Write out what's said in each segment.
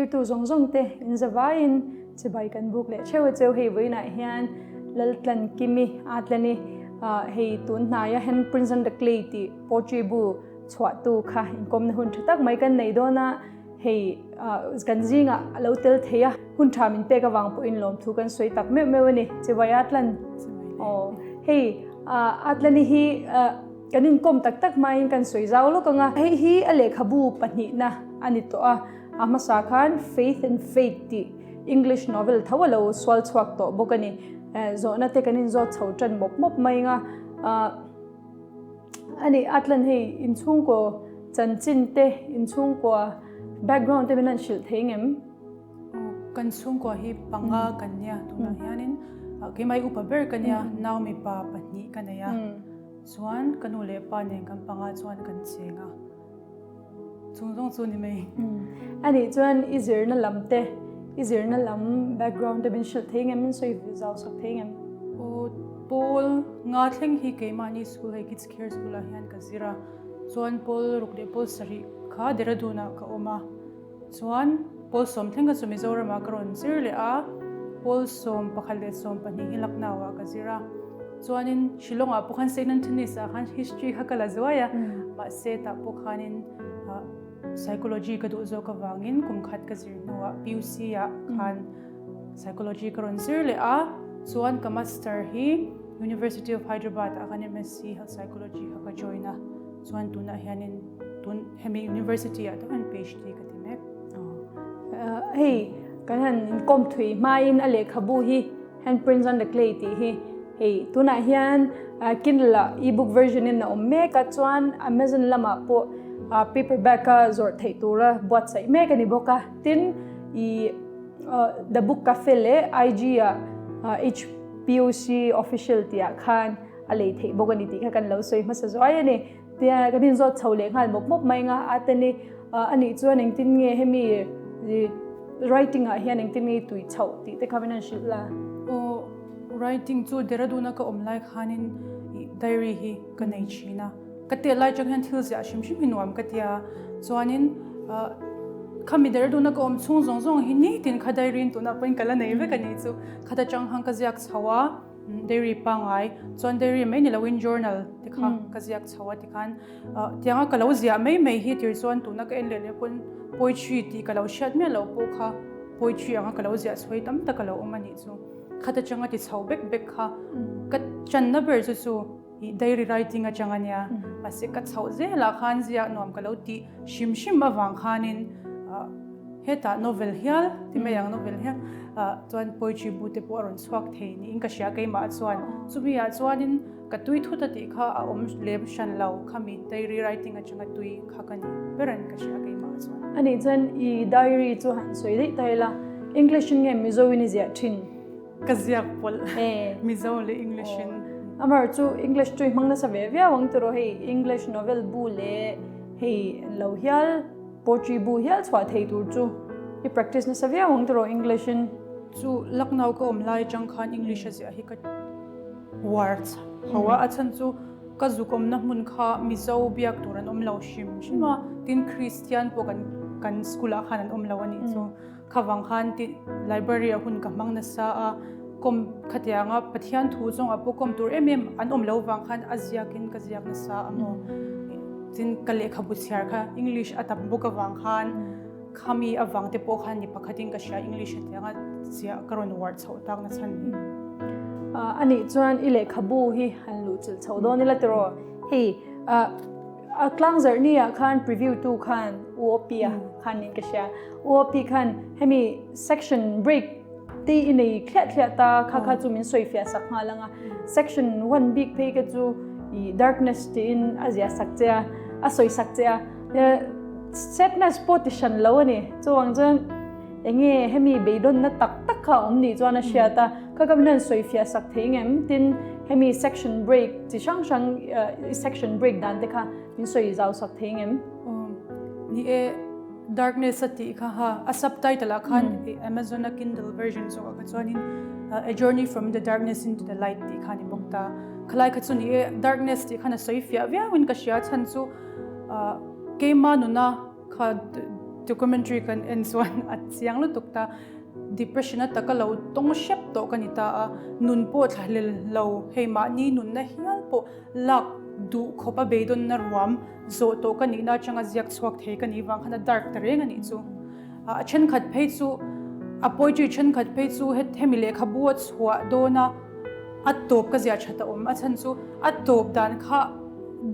Thlirtu zawng zawng te in zavaiin chibai kan buk leh theuh a cheu hei vawiinah hian Laltlankimi Atlani hei tun hnaia Handprints on the Clay tih poetry bu chhuahtu kha inkawmna hun tha tak mai kan nei dawn a, hei kan zingah a lo tel thei a, hun tha min pek avang pawhin lawmthu kan sawi tak meuh meuh a ni. Chibai Atlan aw hei Atlani hi Kan inkawm tak tak hmain kan sawi zau lawk ang a, hei hi a lehkhabu pahnihna a ni tawh a, a hmasa khan Faith and Fate tih English novel tho a lo sual chhuak tawh bawk a ni. Zawhna te kan inzawt chho tan mawp mawp mai ang a, a ni Atlan hei inchhungkaw chanchin te, inchhungkua background te min han hrilh thei ngem? Kan chhungkua hi panga kan nia tunah hianin keimah hi upa ber ka nia, nau mipa pahnih ka nei a. Chuan ka nu leh pa nen kan panga chuan kan cheng a, chung zawng chu ni mai. A nih chuan i zirna lam te, i zirna lam background te min hrilh thei ngem, min sawi zau sak thei ngem? Aw, pawl nga thleng hi keimahni school hei Kids Care School ah hian ka zir a, chuan pawl ruk leh pawl sarih kha Dehradun ah ka awm a. Chuan pawl 90 kha chu Mizoramah ka rawn zir leh a, pawl 11 leh 12 hi Lucknow ah ka zir a. Chuanin Shillong ah pawh khan Saint Anthony's ah khan history kha ka la zuai a, mahse tah pawh khanin psychology ka duh zawk avangin kum khat ka zir hnuah PUC ah khan psychology ka rawn zir leh a. Chuan ka master hi University of Hyderabad ah khan MSc Health Psychology kha ka join a. Chuan tunah hianin tun hemi university ah tak hian PhD ka ti mek. Hei kan han inkawm thui hmain a lehkhabu hi Handprints on the Clay tih hi hei tunah hian Kindle ah ebook version in a awm mek a chuan Amazon lamah pawh paperback a zawrh theih tura buatsaih mek a ni bawk a. Tin i The Book Cafe leh IG ah HPOC official tih ah khan a lei theih bawk a ni tih kha kan lo sawi hmasa zuai a ni. Tia kan inzawt chho leh nghal mawp mawp mai ang a, a te ni a nih chuan engtin nge hemi writing ah hian engtin nge i tui chhoh tih te kha min han hrilh la. Aw, writing chu Dehradun a ka awm lai khanin diary hi ka nei thin a, ka tet lai atang hian thil ziah hrim hrim hi nuam ka tia, chuanin khami Dehradun a ka awm chhung zawng zawng hi nitin kha diary in tunah pawhin ka la nei vek a nih chu, khata tang khan ka ziak chho a. Dairy pangai chuan dairy mai ni loin journal te kha ka ziak chho a tikhan tianga ka lo ziah mai mai hi tir chuan tuna ka en leh leh pawn poetry tih ka lo hriat miah loh pawh kha poetry anga ka lo ziah chho hi tam tak a lo awm a nih chu khat atanga ti chho bek bek kha ka channa ber chu chu ih dairy writing atang a nia mahse ka chhoh zelah khan ziah nuam ka lo tih hrim hrim avang khanin Hetah novel hial ti mai ang novel hial chuan poetry bu te pawh a rawn chhuak thei niin ka hria keimah chuan chumi ah chuanin ka tui thut a tih kha a awm lem hran lo khami diary writing atanga tui kha ka ni ber an ka hria keimah chuan. Anih chuan i diary chu han sawi daih ta ila English in nge Mizo in i ziah thin? Ka ziak pawlh Mizo leh English in. Amar chu English chu i hmang nasa ve viau ang tiraw hei English novel bu leh hei lo hial. Poetry bu hial chhuah thei tur chu i practice nasa viau ang tiraw English in. Chu Lucknow ka awm lai atang khan English a ziah hi ka uar chho a, a chhan chu ka zuk awmna hmun kha Mizo biak tur an awm lo hrim hrim a, tin Christian pawh kan kan school ah khan an awm lo a nih chu. Khavang khan ti library ah hun ka hmang nasa a, kawm khatianga Pathian thu zawngah pawh kawm tur em em an awm lo vang khan a ziakin ka ziak nasa a maw. Tin ka lehkhabu chhiar kha English a tam bawk avang khan khami avang te pawh khan ni pakhatin ka hria English hetianga ziah ka rawn uar chhoh tak na chhan hi. A nih chuan i lehkhabu hi han luhchilh chhoh dawn ila tiraw? Hei A tlang zarh ni ah khan preview tu khan UOP a khan niin ka hria. UOP khan hemi section break te i nei thliah thliah ta kha kha chu min sawi fiah sak nghal ang a. Section 1 bik phei ka chu i darkness tiin a ziah sak che a, a sawi sak che a. Sadness pawh ti hran lo a ni. Chuvang chuan enge hemi beidawnna tak tak kha a awm nih chuan a hriat a. Kha ka min han sawi fiah sak thei ngem? Tin, hemi section break chi hrang hrang section break dan te kha min sawi zau sak thei ngem? Ni e, Darkness a tih kha ha, a subtitle ah khan Amazon a Kindle version zawk ah kha chuanin A Journey from the Darkness into the Light tih kha a ni bawk ta. Khalai kha chu ni e, Darkness tih khan a sawi fiah viauin ka hria chhan chu keima nuna kha. documentary kan en chuan a chiang lutuk ta. Depression a taka lo tawng hrep tawh ka ni ta a, nun pawh thlahlel lo, hei mahni nunna hial pawh lak duh khawp a beidawnna ruam zawh tawh ka nihna atanga ziak chhuak thei ka nih vang khan a dark ta reng a nih chu. A thenkhat phei chu, a poetry thenkhat phei chu hemi lehkhabu a chhuah dawn a, a tawp ka ziah that a awm, a chhan chu a tawp dan kha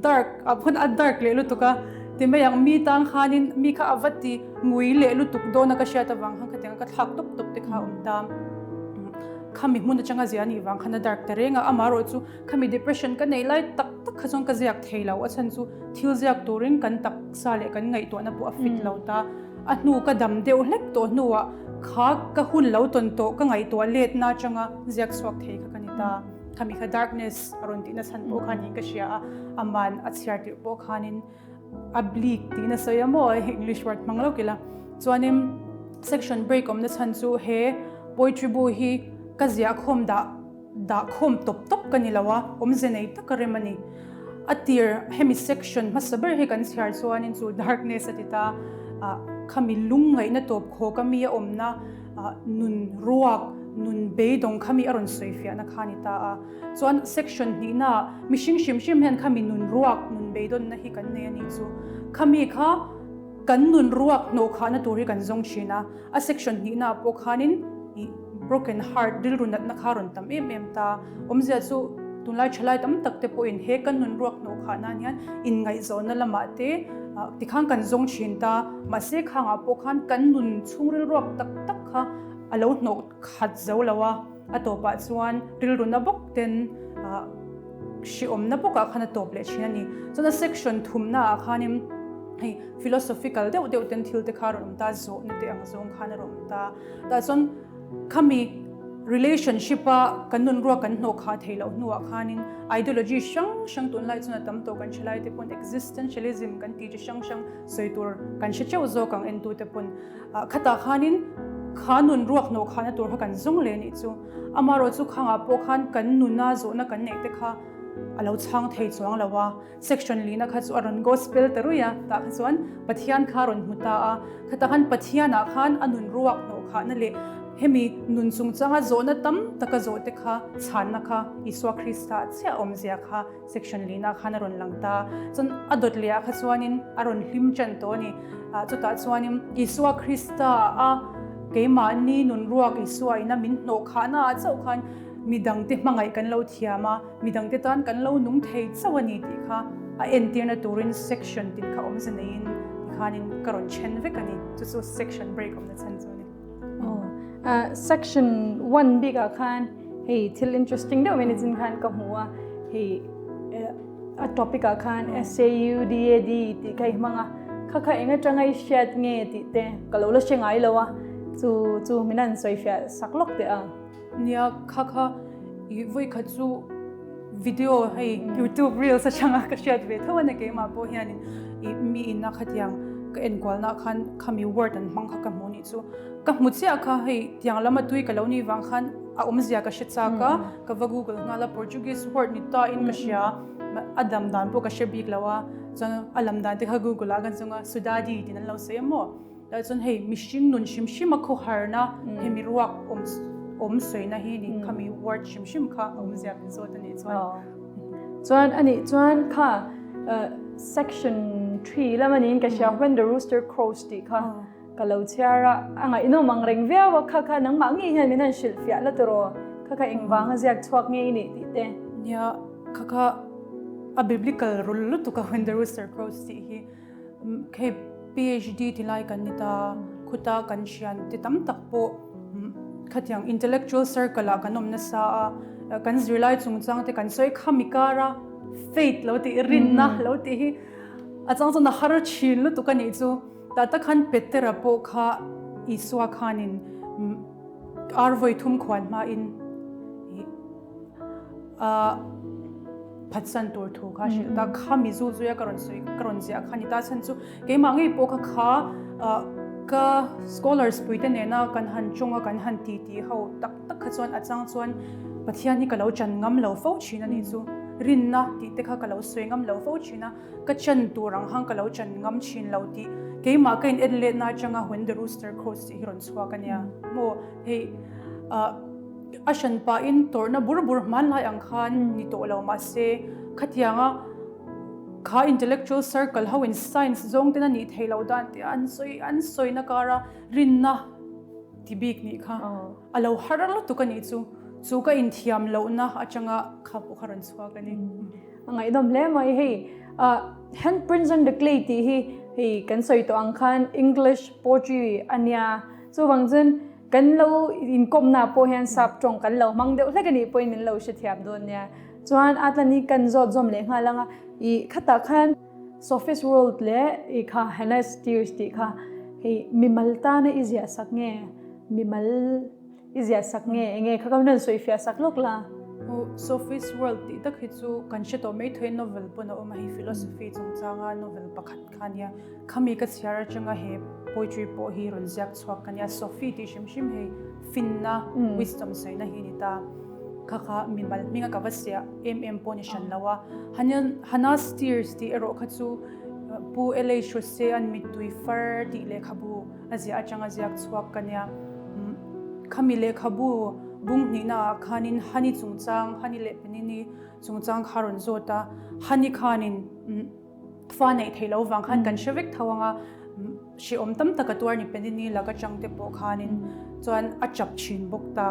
dark ah pawn a dark leh lutuk a ti mai ang, mi tang khanin mi kha a va ti ngui leh lutuk dawn a ka hriat avang khan khatiang ka thlak tawp tawp te kha a awm ta, khami hmun atanga ziah anih vang khan a dark ta reng a, amaherawh chu khami depression ka neih lai tak tak kha chuan ka ziak thei lo, a chhan chu thil ziak turin kan taksa leh kan ngaihtuahna pawh a fit lo ta. A hnu ka dam deuh hlek tawh hnuah kha ka hun lo tawn tawh ka ngaihtuah letna atanga ziak chhuak thei kha ka ni ta. Khami kha darkness a rawn tihna chhan pawh kha niin ka hria a, aman a chhiar tirh pawh khanin a bleak tiin a sawi a maw English word hmang lawk ila. Chuanin section break awmna chhan chu he poetry bu hi ka ziah khawm dah Dah khawm tawp tawp ka ni lo a, awmze nei tak a rem a ni. A tir hemi section hmasa ber hi kan chhiar chuanin chu darkness a ti ta, khami lungngaihna tawp khawk a mi a awmna nun ruak, nun beidawng khami a rawn sawi fiahna kha a ni ta a. Chuan section hnihnaah mihring hrim hrim hian khami nun ruak, nun beidawnna hi kan nei a nih chu. Khami kha kan nun ruak hnawhkhahna tur hi kan zawng thin a. A section hnihnaah pawh khanin ih broken heart rilru natna kha a rawn tam em em ta. Awmzia chu tunlai thalai tam tak te pawhin he kan nun ruak hnawh khah nan hian inngaihzawnna lamah te tikhan kan zawng thin ta. Mahse khangah pawh khan kan nun chhungril ruak tak tak kha a lo hnawh khat zo lo a, a tawpah chuan rilru na bawk ten hrehawmna bawkah khan a tawp leh thin a ni. Chuan a section thumnaah khanin hei philosophical deuh deuh ten thil te kha a rawn awm ta, zawhna te ang zawng khan a rawn awm ta. Tah chuan khami relationship a kan nun ruak kan hnawh khah theih loh hnuah khanin ideology hrang hrang tunlai chuan a tam tawh kan hre lai te pawn existentialism kan tih chi hrang hrang sawi tur kan hre teuh zawk ang entu te pawn. Khatah khanin kha nun ruak hnawh khahna tur kha kan zawng leh anih chu. Amaherawh chu khangah pawh khan kan nuna zawhna kan neih te kha a lo chhang thei chuang lo a. Section lina kha chu a rawn gospel ta ruih a, tah kha chuan Pathian kha a rawn hmu ta a. Khatah khan Pathianah khan a nun ruak hnawh khahna leh hemi nun chungchanga zawhna tam taka zawh te kha chhanna kha Isua Krista chiah awmzia kha Section lina khan a rawn lang ta. Chuan a dawt leh ah kha chuanin a rawn hlim ṭan tawh a ni. Chutah chuanin Isua Krista a keimahni nun ruak Isua ina min hnawh khahna ah chauh khan midangte hmangaih kan lo thiam a, midangte tan kan lo nung thei chauh a ni tih kha a entirna turin section tin kha awmze neiin tikhanin ka rawn then vek a ni. Chu chu section break awmna chhan chu a ni. Section 1 bikah khan hei thil interesting deuh mai ni chin khan ka hmu a, hei a topic ah khan SAUDAD tih kha i hmang a, kha kha eng atanga i hriat nge tih te ka lo la hre ngai lo a, chu chu min han sawi fiah sak lawk teh a. Nia kha kha i vawi khat chu video hei youtube reels atanga ka hriat ve tho a ni keimah pawh hianin i mi ina khatiang ka enkualna khan khami word an hmang kha ka hmu nih chu ka hmu chiah kha hei tiang lama tui ka lo nih vang khan a awmzia ka hre chak a ka va google nghal a portuguese word ni ta in ka hria a dam dan pawh ka hre bik lo a chuan a lam dan te kha google ah kan zawng a sudadi tiin an lo sawi a maw. Tah chuan hei mihring nun hrim hrim a khawharna hemi ruak awm awm sawina hi ni khami word hrim hrim kha a awmzia min zawt a nih chuan. Chuan a nih chuan kha section 3 lam a niin ka hria when the rooster crows tih kha ka lo chhiar a, a ngaihnawm ang reng viau a kha kha nangmah ngei hian min han hrilh fiah la tiraw kha kha engvanga ziak chhuak ngei i nih tih te. Nia kha kha a biblical rul lutuk a when the rooster crows tih hi. Hei PhD ti lai kan ni ta, khuta kan thian te tam tak pawh khatiang intellectual circle ah kan awm nasa a, kan zirlai chungchang te kan sawi khami kara faith lo tih rinna lo tih hi a chang chuan a har thin lutuk a nih chu. Tah tak khan Petera pawh kha Isua khanin ar vawi thum khuan hmain A phatsan tur thu kha hrilh ta kha mi zu zuia ka rawn sawi ka rawn ziah kha ni ta chhan chu keimah ngei pawh kha kha ka scholars pui te nena kan han chawnga kan han ti ti ho tak tak kha chuan a chang chuan Pathian hi ka lo chan ngam lo fo thin a nih chu rinna tih te kha ka lo sawi ngam lo fo thin a ka chan tur ang hang ka lo chan ngam thin lo tih Keimah ka in en letna atanga When the Rooster Crows tih hi rawn chhuak a nia maw? Hei a hran pahin tawrhna bur bur hmanlai ang khan ni tawh lo mahse khatianga kha intellectual circle ho in science zawng ten a nih theih loh dan te an sawi an sawina kara rinna ti bik nih kha a lo har lutuk a nih chu. Chu ka inthiam lohna atanga kha pawh kha rawn chhuak a ni. A ngaihnawm hle mai hei Handprints on the Clay tih hi hei kan sawi tawh ang khan English poetry a nia. Chuvang chuan kan lo inkawmna pawh hian sap tawng kan lo hmang deuh hlek a nih pawhin min lo hrethiam dawn nia. Chuan a tlan hi kan zawt zawm leh nghal ang a, ih khatah khan Sophie's World leh ih kha Hannah's Tears tih kha hei mimal tana i ziah sak nge mimal I ziah sak nge enge kha ka rawn sawi fiah sak lawk la. Sophie's World tih tak hi chu kan hre tawh mai thei novel pawn a awm a, hei philosophy chungchanga novel pakhat kha ania. Khami ka chhiar atanga he poetry pawh hi rawn ziak chhuak ka nia. Sophie tih hrim hrim hei finna, wisdom sawina hi a ni ta. Kha kha mimal hminga ka va siah em em pawh ni hran lo a. Hannah's Tears tih erawh kha chu Pu LH Rose-a'n mittui far tih lehkhabu A ziah atanga ziak chhuak ka nia. Khami lehkhabu bung hnihna ah khanin Hani chungchang, Hani leh Penini chungchang kha rawn zawt a. Hani khanin fa neih theih loh vang khan kan hre vek tho ang a, hrehawm tam tak a tuar ni Penini lak atang te pawh khanin chuan a chap thin bawk ta.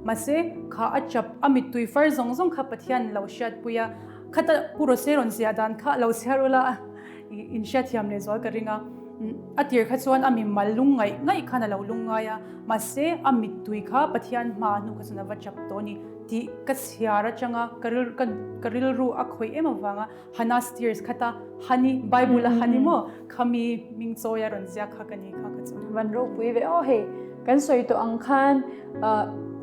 Mahse kha a chap, a mittui far zawng zawng kha Pathian lo hriatpui a, khata Pu Rose rawn ziah dan kha lo chhiar ula. In hriatthiam leh zual ka ring a, a tir kha chuan a mimal lung ngaih ngaih khan a lo lung ngai a, mahse a mittui kha Pathian hma hnu kha chuan a va chap tawh a ni tih ka chhiar atanga ka rilru ka rilru a khawih em avanga Hannah's Tears khata Hani Bible a Hani maw khami hming chawi a rawn ziak kha ka ni kha ka chu. Van ropui ve aw hei kan sawi tawh ang khan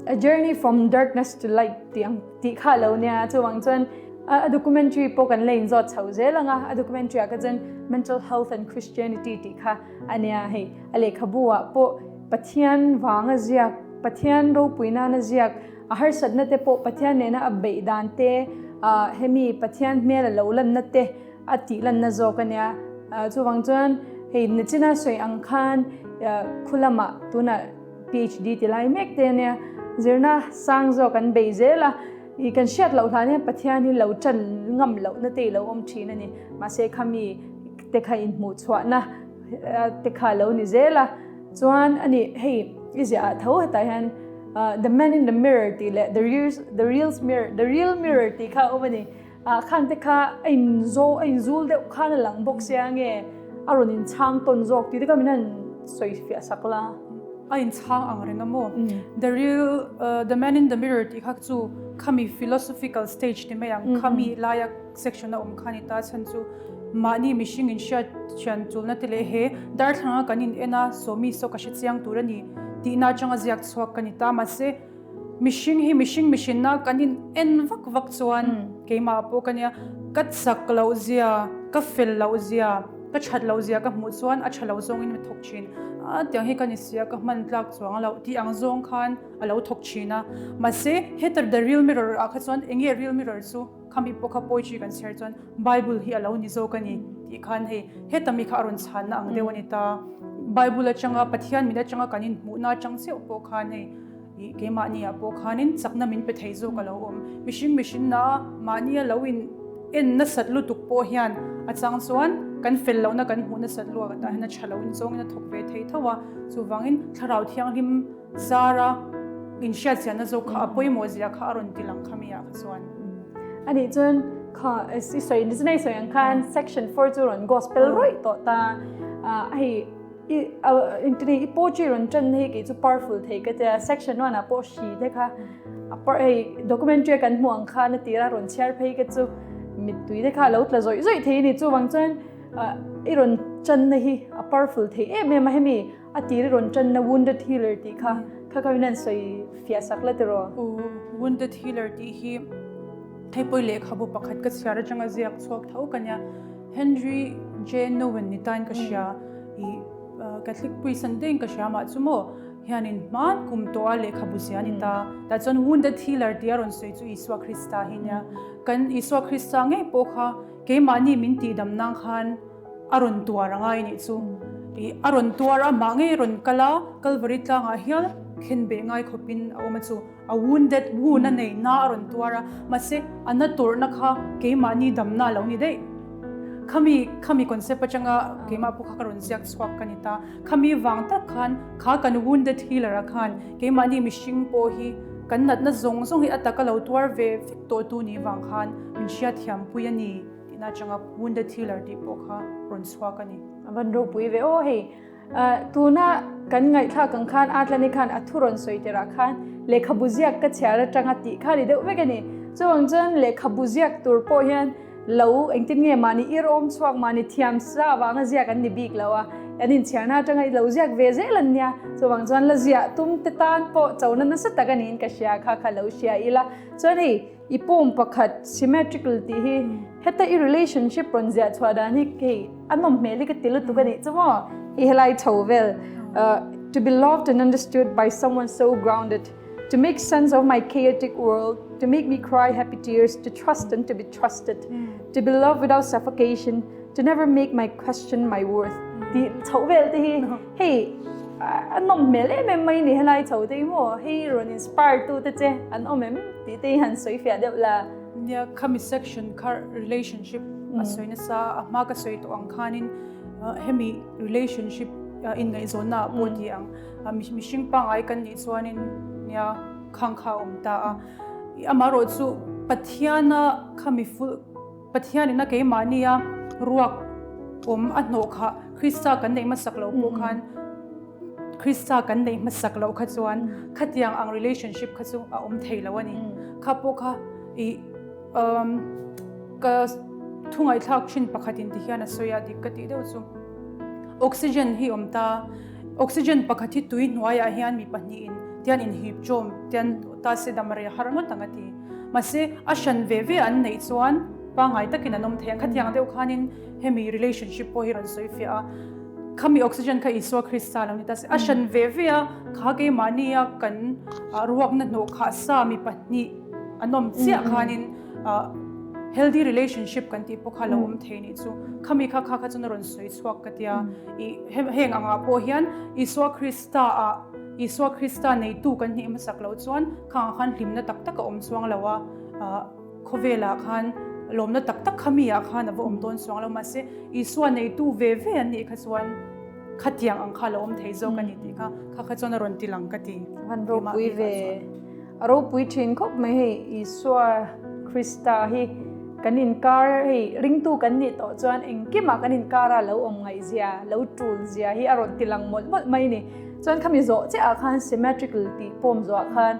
a journey from darkness to light tih ang tih kha lo nia chuvang chuan A documentary pawh kan la inzawt chho zel ang a, a documentary ah kha chuan Mental Health and Christianity tih kha a nia hei. A lehkhabu ah pawh Pathian vanga ziak, Pathian ropui nana ziak, a harsatna te pawh Pathian nena a beih dan te, hemi Pathian hmel a lo lanna te a tih lanna zawk a nia. Chuvang chuan hei nachina sawi ang khan khu lamah tunah PhD ti lai mek te a nia, zirna sang zawk an bei zel a. I kan hriat loh hlan hian Pathian hi lo ṭan ngam lohna te i lo awm ṭhin a ni. Mahse khami te kha inhmuh chhuahna te kha lo ni zel a. Chuan a ni hei i ziah ah tho hetah hian The Man in the Mirror tih leh The Real The Real Mirror The Real Mirror tih kha a awm a ni. Ah khang te kha a inzo a inzul deuh khan a lang bawk sia nge a rawn inchhang tawn zawk tih te kha min han sawi fiah sak la. A inchhang ang reng a maw? The real The man in the mirror tih kha chu khami philosophical stage ti mai ang khami laia section a awm kha a ni ta chhan chu mahni mihring inhriat thian chulna te leh he darthlanga kan in en a sawmi saw ka hre chiang tur a ni tihna atanga ziak chhuak ka ni ta mahse Mihring hi mihring mihrinna kan in en vak vak chuan keimah pawh ka nia, ka chak loh zia, ka fel loh zia, ka that loh zia ka hmuh chuan a tha lo zawngin mi thawk thin. A tiang hi ka ni sia, ka hman tlak chuang loh tih ang zawng khan a lo thawk thin a. Mahse, heta the real mirror ah kha chuan eng nge real mirror chu khami pawh kha poetry kan chhiar chuan Bible hi a lo ni zawk a ni tih khan hei heta mi kha a rawn chhanna ang deuh a ni ta. Bible atanga Pathian mit atanga kan inhmuhna atang chiah pawh khan hei Ih, keimahni ah pawh khanin chakna min pe thei zawk a lo awm. Mihring mihrinna mahnia lo in en nasat lutuk pawh hian a chang chuan kan fel lohna kan hmuh nasat luak atah hian a tha lo in zawngin a thawk ve thei tho a. Chuvangin thlarau thianghlim zara inhriatchianna zawk kha a pawimawh zia kha a rawn ti lang kha mi ah kha chuan. Anih chuan kha i sawi ni chu sawi ang khan section 4 chu rawn gospel rawih tawh ta. Hei I intini i poetry rawn ṭan na hi kei chu powerful thei ka tia section one ah pawh hri te kha a par hei documentary a kan hmuh ang khan a tira rawn chhiar phei ka chu mittui te kha a lo tla zawih zawih thei a ni chuvang chuan i rawn ṭan na hi a powerful thei em em a hemi a tir i rawn ṭan na wounded healer tih kha kha kha min han sawi fiah sak la tiraw. Wounded healer tih hi hei pawh lehkhabu pakhat ka chhiar atanga ziak chhuak tho ka nia. Henry J. Nouwen ni tain ka hria i Catholic priest an deiin ka hria mah chu maw hianin hman kum tawh a lehkhabu zia a ni ta. Tah chuan wounded healer tia rawn sawi chu Isua Krista hi nia. Kan Isua Krista ngei pawh kha keimahni min tihdam nang khan a rawn tuar a ngai nih chu. Ih a rawn tuar a, mah ngei rawn kal a, Kalvari tlangah hial khen beh ngai khawpin a awm a chu. A wounded, wound a nei na a rawn tuar a, mahse a na tawrhna kha keimahni damna a lo ni daih. Khami, khami concept atanga keimah pawh kha ka rawn ziak chhuak ka ni ta. Khami vang tak khan kha kan wounded healer-a khan keimahni mihring pawh hi kan natna zawng zawng hi a taka lo tuar ve vek tawhtu nih vang khan min hriatthiampui a ni tihna atanga wounded healer tih pawh kha rawn chhuak a ni. A van ropui ve aw hei. Tuna kan ngaihthlak ang khan Atlani khan a thu rawn sawi tirah khan lehkhabu ziak ka chhiar atanga tih kha ni deuh vek a ni. Chuvang chuan lehkhabu ziak tur pawh hian lo engtin nge mahni ir awm chhuak mahni thiam sa avanga ziak an ni bik lo a, an inchhiarna atanga lo ziak ve zel an nia. Chuvang chuan la ziah tum te tan pawh chona nasa tak a niin ka hria kha kha lo hria ila. Chuan hei i pawm pakhat symmetrical tih hi heta i relationship rawn ziah chhuah dan hi hei a nawm hmel hi ka ti lutuk a nih chu maw hei helai chho vel to be loved and understood by someone so grounded to make sense of my chaotic world to make me cry happy tears to trust and to be trusted to be loved without suffocation to never make my question my worth ti chho vel te hi hei a nawm hmel em em mai ni helai chho te hi maw hei rawn inspire tu te che an awm em tih te hi han sawi fiah deuh la. Nia khami section kha relationship a sawi nasa a hma ka sawi tawh ang khanin hemi relationship inngaihzawnna ah pawh ti ang mihring pangngai kan nih chuanin nia khang kha a awm ta a amaherawh chu Pathiana khami full Pathianin a keimahnia ruak awm a hnawh kha Krista kan neih hmasak loh pawh khan Krista kan neih hmasak loh kha chuan khatiang ang relationship kha chu a awm thei lo a ni. Kha pawh kha i ka thu ngaihthlak thin pakhatin ti hian a sawi a dik ka tih deuh chu. Oxygen hi awm ta, oxygen pakhat hi tui hnuaiah hian mi pahnihin tian inhip chawm tian ta se dam rei har ngawt ang a ti. Mahse, a hran ve ve an neih chuan pangngai takin an awm thei ang. Khatiang deuh khanin hemi relationship pawh hi rawn sawi fiah a, khami oxygen kha Isua Krista lo ni ta se. A hran ve ve a, kha keimahnia kan ruakna hnawh khah sa mi pahnih an awm chiah khanin healthy relationship kan tih pawh kha lo awm thei nih chu. Khami kha kha kha chuan a rawn sawi chhuak ka tia. Ih heng angah pawh hian Isua Krista ah Isua Krista neitu kan hnih hmasak loh chuan Khangah khan hlimna tak tak a awm chuang lo a, khawvelah khan lawmna tak tak kha miah khan a va awm dawn chuang lo. Mahse, Isua neitu ve ve an nih kha chuan khatiang ang kha a lo awm thei zawk a ni tih kha kha kha chuan a rawn ti lang ka ti. Van ropui ve, a ropui thin khawp mai hei Isua Krista hi kan inkar hei ringtu kan nih tawh chuan engkimah kan inkara lo awm ngaihzia, lo tul zia hi a rawn ti lang mawlh mawlh mai a ni. Chuan khami zawh chiah ah khan symmetrical tih pawm zawh ah khan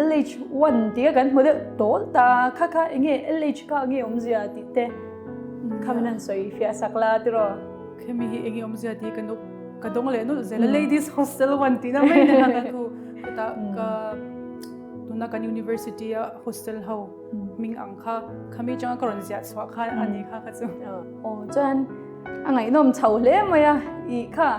LH1 tih kha kan hmu deuh tawl ta kha kha enge LH kha nge awmzia tih te kha min han sawi fiah sak la tiraw. Khemi hi enge awmzia tih ka nuk ka dawng leh nulh zel a ladies hostel one tihna mai ni kha kan thu chutah ka tuna kan university a hostel ho hming ang kha khami atanga ka rawn ziah chhuah kha a ni kha kha chu. Aw chuan A ngaihnawm chho hle mai a, ih kha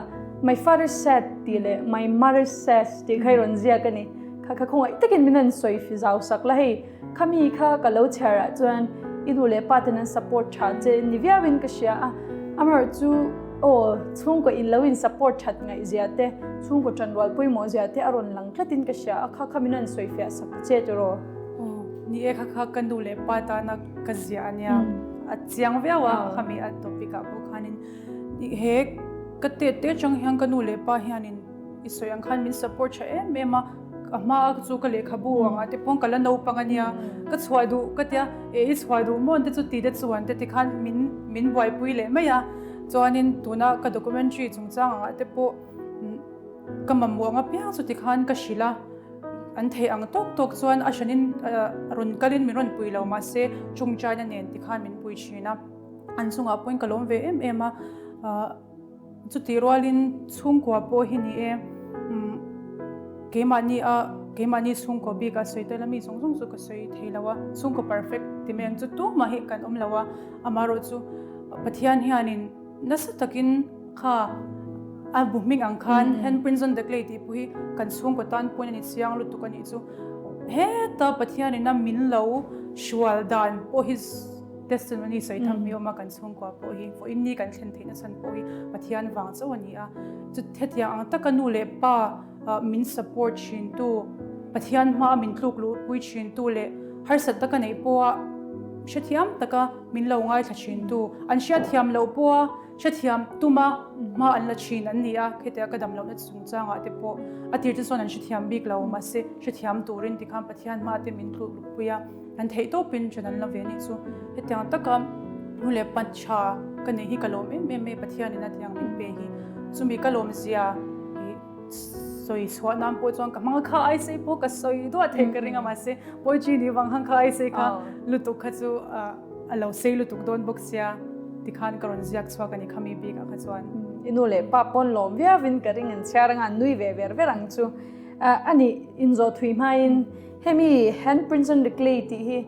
My father said tih leh My mother says tih kha i rawn ziak a ni. Kha kha khawngaih takin min han sawi fi zau sak la hei, kha mi kha ka lo chhiar ah chuan i nu leh pa ten an support tha che ni viau in ka hria a, amaherawh chu aw chhungkaw in lo in support that ngaih zia te, chhungkaw tanrual pawimawh zia te a rawn lang tlat in ka hria a, kha kha min han sawi fiah sak che tiraw. Aw ni e kha kha ka nu leh pa tana ka ziah a nia. A chiang viau a khami a topic ah pawh khanin he ka tet te atang hian ka nu leh pa hianin i sawi ang khan min support tha em em a a hma a chu ka lehkhabu anga te pawh ka la naupang ania ka chhuah duh ka tia e i chhuah duh maw te chu ti te chuan te tikhan min min buaipui leh mai a chuanin tuna ka documentary chungchang angah te pawh Ka mamawh ang apiang chu tikhan ka hrilh a, an theih ang tawk tawk chuan a hranin rawn kalin min rawn pui lo mahse Chungchaina nen tikhan min pui thin a, an chungah pawhin ka lawm ve em em a, chutih rualin chhungkua pawh hi ni e, keimahni a keimahni chhungkua bik a sawi tel a mi zawng zawng chu ka sawi thei lo a, chhungkaw perfect ti mai ang chu tumah hi kan awm lo a, amaherawh chu Pathian hianin Nasa takin kha a bu hming ang khan Handprints on the Clay tih pawh hi kan chhungkaw tan pawhin a ni chiang lutuk a nih chu. Heta Pathianina min lo hrual dan pawh hi testimony sawi tham hi awm a kan chhungkua pawh hi vawiin ni kan thlen theihna chhan pawh hi Pathian vang chauh a ni a. Chu hetiang ang taka nu leh pa min support thintu, Pathian hmaa min tluk luhpui thintu leh harsatna ka neih pawha hrethiam taka min lo ngaithla thintu, an hriatthiam loh pawha hrethiam tuma hma an la thin an ni a, khetiang ka dam lohna chungchangah te pawh a tir te chuan an hrethiam bik lo, mahse hrethiam turin tikhan Pathian hma te min tluk luhpui a, an theih tawpin ṭan an la ve anih chu. Hetiang taka nu leh pa tha ka neih hi ka lawm em em mai, Pathianin a tiang min pe hi chumi ka lawm zia hi sawi chhuah nan pawh chuan ka hmang a, kha ai sei pawh ka sawi duah thei ka ring a, mahse poetry nih vang khan kha ai sei kha lutuk kha chu a lo sei lutuk dawn bawk sia tikhan ka rawn ziak chhuak a ni khami bikah kha chuan. I nu leh pa pawn lawm viauin ka ring an chhiar anga an nui ve ver ver ang chu. A nih inzawh thui hmain hemi Handprints on the Clay tih hi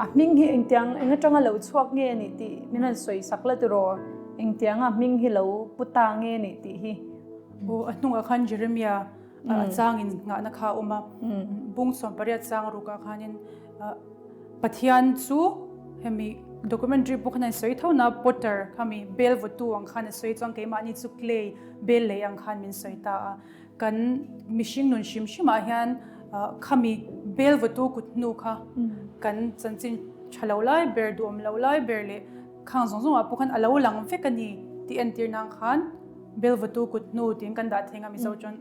a hming hi engtiang eng atanga lo chhuak nge a nih tih min han sawi sak la tiraw? Engtianga hming hi lo pu ta nge a nih tih hi. Aw a hnungah khan Jeremiah a changin nghahna kha a awm a, bung 18 chang rukah khanin Pathian chu hemi documentary pawh khan an sawi tho na Potter khami bel vawtu ang khan a sawi chuan keimahni chu clay bel lei ang khan min sawi ta a, kan mihring nun hrim hrimah hian khami bel vawtu kut hnu kha kan chanchin tha lo lai ber duhawm lo lai ber leh khang zawng zawngah pawh khan a lo lang vek a ni tih entir nan khan bel vawtu kut hnu tiin kan dah theng a Mizo chuan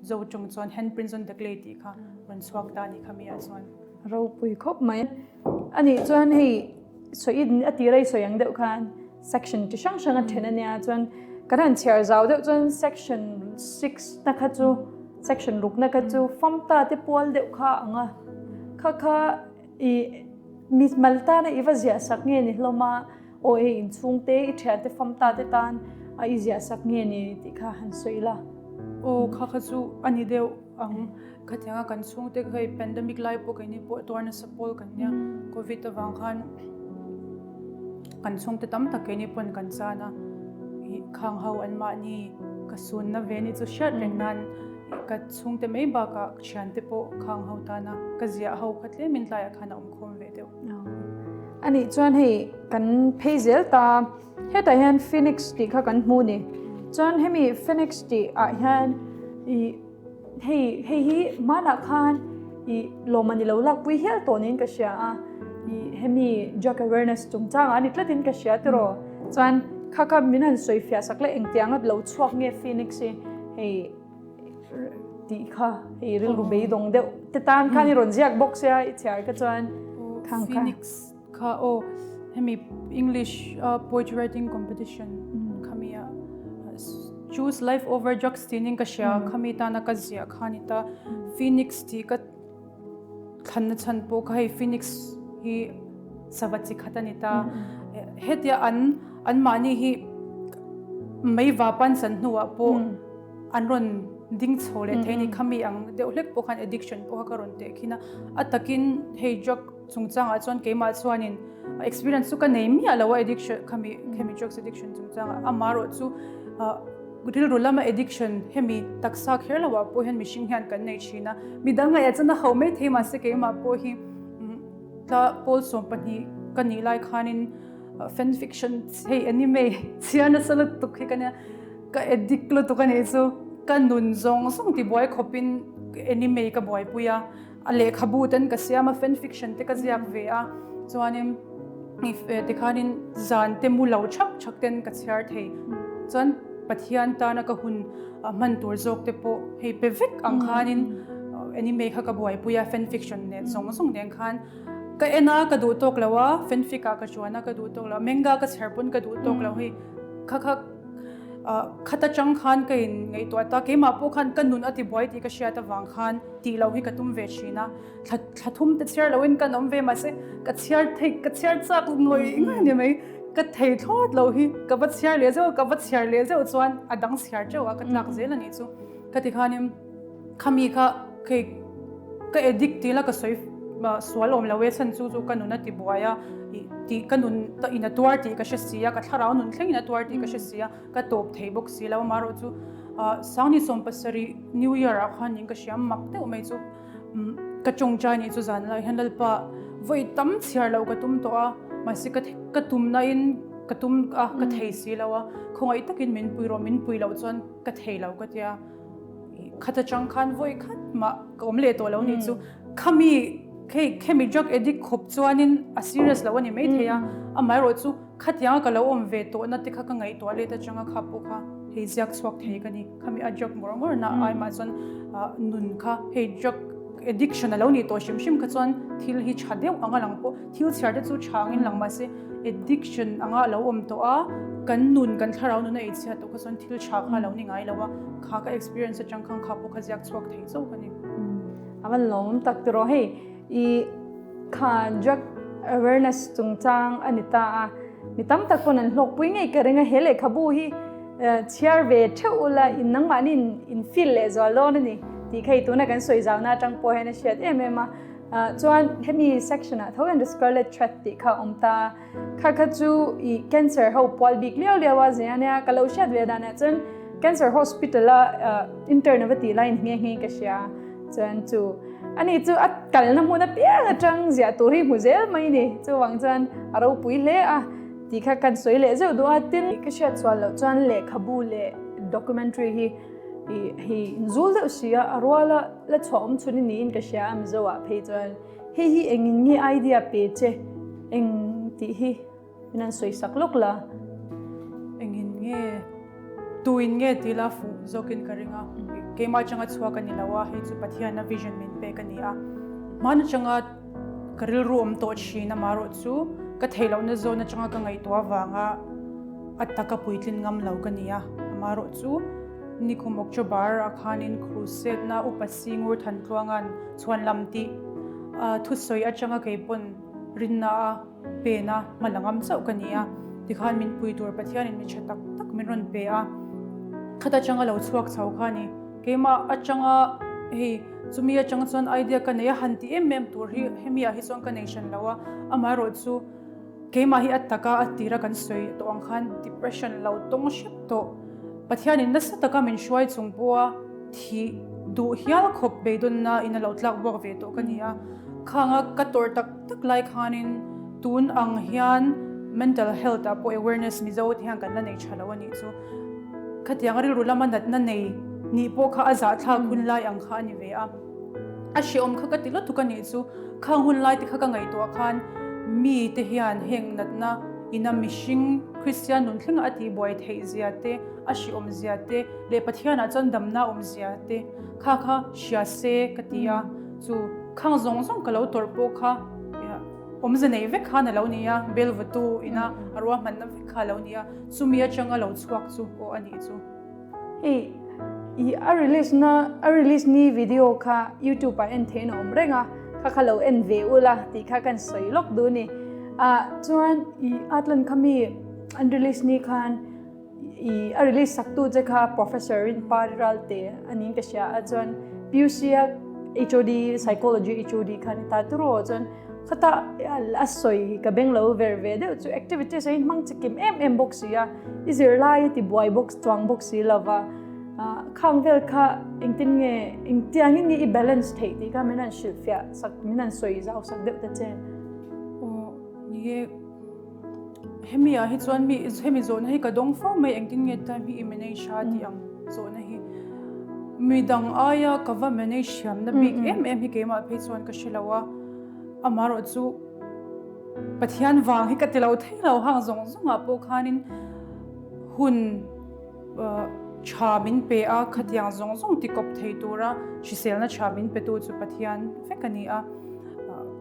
Zo chung chuan handprints on the clay tih kha rawn chhuak ta a ni khami ah chuan. Ropui khawp mai. A nih chuan hei sawi a tira i sawi ang deuh khan section chi hrang hrang a then a nia chuan kan han chhiar zau deuh chuan section 6 na kha chu section ruk na kha chu famta te pual deuh kha ang a kha kha i mi mal tana i va ziah sak nge ni hlawm a aw hei inchhungte i thiante famta te tan a i ziah sak nge ni tih kha han sawi la. Aw kha kha chu a ni deuh ang. Khatianga kan chhungte kha hei pandemic lai pawh keini pawh tuar nasa pawl kan nia covid avang khan kan chhungte tam tak keini pawn kan chan a ih khang ho an mahni ka sunna ve ni chu hriat reng nan ka chhungte mai bakah thiante pawh khang ho tana ka ziah ho kha tlemin tlaiah khan a awm khawm ve deuh. Anih chuan hei kan phei zel ta hetah hian phoenix tih kha kan hmu ni chuan hemi phoenix tih ah hian ih Hei hei hi hmanah khan i lawm a ni lo lakpui hial tawh niin ka hria a, i hemi drug awareness chungchangah a ni tlatin ka hria tiraw. Chuan kha kha min han sawi fiah sak leh engtianga lo chhuak nge Phoenix hi hei tih kha hei rilru beidawng deuh te tan khan i rawn ziak bawk sia i chhiar kha chuan khang kha. Phoenix Kha aw, hemi English poetry writing competition khami a Choose life over drugs tih ning ka hria khami tana ka ziah kha ni ta Phoenix tih ka thlanna chhan pawh kha hei Phoenix hi sava chi khat a ni ta hetia an an mahni hi mei vapan chan hnuah pawh an rawn ding chho leh thei ni khami ang deuh hlek pawh khan addiction pawh kha ka rawn teh khin a a takin hei drug Chungchangah chuan keimah chuanin experience chu ka nei miah lo a addiction khami khemi drugs addiction chungchangah amarawh chu rilru lama addiction hemi taksa kher lo ah pawh hian mihring hian kan nei thin a midang ngaihah chuan a ho mai thei mahse keimah pawh hi tla pawl 12 ka nih lai khanin fan fiction hei anime chhiar nasa lutuk hi ka nia ka addict lutuk a nih chu ka nun zawng zawng tibuai khawpin anime ka buaipui a. A lehkhabu ten ka siam a, fan fiction te ka ziak ve a, chuanin tikhanin zan te mu lo thak thak ten ka chhiar thei. Chuan Pathian tana ka hun hman tur zawk te pawh hei pe vek ang khanin anime kha ka buaipui a, fan fiction nen zawng zawng nen khan ka en a, ka duh tawk lo a, fan fic ah ka chuan a, ka duh tawk lo a, manga ka chhiar pawn ka duh tawk lo hei kha kha khat atang khan ka in ngaihtuah ta, keimah pawh khan ka nun a ti buai tih ka hriat avang khan tih loh hi ka tum ve thin a, thla thla thum te chhiar loin kan awm ve mahse ka chhiar thei ka chhiar chak ngawih ngawih a ni mai, ka thei thlawt loh hi ka va chhiar leh zeuh a, ka va chhiar leh zeuh chuan a dang chhiar teuh a ka tlak zel a nih chu ka ti khanin khami kha kei ka addict tih la ka sawi sual awm lo e chhan chu chu ka nun a ti buai a tih ka nun in a tuar tih ka hre si a ka thlarau nun thlengin a tuar tih ka hre si a. Ka tawp thei bawk si lo amarawh chu Sangni 70 New Year ah khan ning ka hriam mak deuh mai chu ka tawngtai nih chu zan lai hian Lalpa vawi tam chhiar loh ka tum tawh a. Mahse ka ka tumna in ka tum a ka thei si lo a, khawngaih takin min pui rawh, min pui loh chuan ka thei lo ka tia. Khat atang khan vawi khat mah ka awm leh tawh lo nih chu. Khami hei khemi drug addict khawp chuanin a serious lo a ni maithei a, amaherawh chu khatianga ka lo awm ve tawhna te kha ka ngaihtuah let atanga kha pawh kha hei ziak chhuak thei ka ni. Khami a drug ngawr ngawr na ai mah chuan nun kha hei drug addiction a lo nih tawh hrim hrim kha chuan thil hi tha deuh anga lang pawh thil chhiar te chu tha angin lang mahse addiction anga a lo awm tawh a, kan nun kan thlarau nun a ei chhiat tawh kha chuan thil tha kha a lo ni ngai lo a, kha ka experience atang khan kha pawh kha ziak chhuak thei chauh a ni. A van lawmawm tak tiraw hei i kha drug awareness chungchang a ni ta a, mi tam tak pawn an hlawkpui ngei ka ring a, he lehkhabu hi chhiar ve theuh ula in nangmahni in feel leh zual dawn a ni tih kha i tuna kan sawi zauna atang pawh hian a hriat em em a. Chuan hemi section ah tho hian the scarlet thread tih kha a awm ta a, kha kha chu i cancer ho pual bik liau liau a zia ania ka lo hriat ve danah chuan cancer hospital a intern a va tih laiin nghe nghe ka hria chuan chu ani chu a kalna hmun apiang atang ziah tur hi hmu zel mai ni chuvang chuan a ropui hle a tih kha kan sawi leh zeuh duh a tin ka hriat sual loh chuan lehkhabu leh documentary hi i hei inzul deuh si a a ruala La chhuah awm chhun i niin ka hria a Mizo ah phei chuan hei hi engin nge idea pe che eng tih hi min han sawi sak lawk la. Engin nge tuin nge tih la fuh zawkin ka ring a, keimah atanga chhuak a ni lo a, hei chu Pathiana vision min pek a ni a, hmaan atanga ka rilru awm tawh thin amaherawh chu ka theih lohna zawn atanga ka ngaihtuah avanga a taka puitlin ngam lo ka ni a, amaherawh chu. Nikum October ah khanin Crusade na Upa Singur Thantluanga'n chhuanlam tih thusawi atanga kei pawn rinna a pen a hma la ngam chauh ka ni a, tikhan min pui tur Pathianin mi tha tak tak min rawn pe a, khat atanga lo chhuak chho kha a ni. Keimah atanga hei chumi atang chuan idea ka nei a, han ti em em tur hi hemi ah hi chuan ka nei hran lo a, amaherawh chu Keimah hi a taka a tira kan sawi tawh ang khan depression lo tawng hrep tawh. Pathianin nasa taka min hruai chung pawha thih duh hial khawp beidawnna in a lo tlak buak ve tawh ka ni a. Khanga ka tawrh tak tak lai khanin tun ang hian mental health ah pawh awareness Mizo te hian kan la nei tha lo a nih chu. Khatiang rilru lama natna nei nih pawh kha a zahthlak hun lai ang kha a ni ve a. A hrehawm kha ka ti lutuk a nih chu. Khang hun lai te kha ka ngaihtuah khan mi te hian heng natna ina mihring Kristian nun thlenga a tihbuai theih zia te, a hrehawm zia te leh Pathianah chuan damna awm zia te kha kha hria se ka ti a. Chu khang zawng zawng ka lo tawrh pawh kha awmze nei vek khan a lo ni a, bel vatu ina a ruahmanna vek kha a lo ni a, chumi atanga lo chhuak chu aw a nih chu. Hei i a release na a release ni video kha youtube ah en thein a awm reng a kha kha lo en ve ula tih kha kan sawi lawk duh ni ah chuan i atlan kha mi an release ni khan i a release sak tu che kha professor in pariral te anin ka hria a chuan PUC a HOD psychology HOD kha ni ta turo chuan Khata a sawi ka beng lo ver ve deuh chu activities a inhmang chikim em em bawk si a, i zirlai i ti buai bawk chuang bawk si lova, khang vel kha engtin nge engtiangin nge i balance theih tih kha min han hrilhfiah sak min han sawi zau sak deuh ta che. Aw ni e, hemi ah hi chuan mi hemi zawhna hi ka dawng fo mai engtin nge time hi i manage a tih ang zawhna hi midang aia ka va manage thiamna bik em em hi keimah phei chuan ka hre lo a. Amaherawh chu Pathian vang hi ka ti lo thei lo hang zawng zawngah pawh khanin hun tha min pe a, khatiang zawng zawng ti kawp thei tura hriselna tha min petu chu Pathian vek a ni a.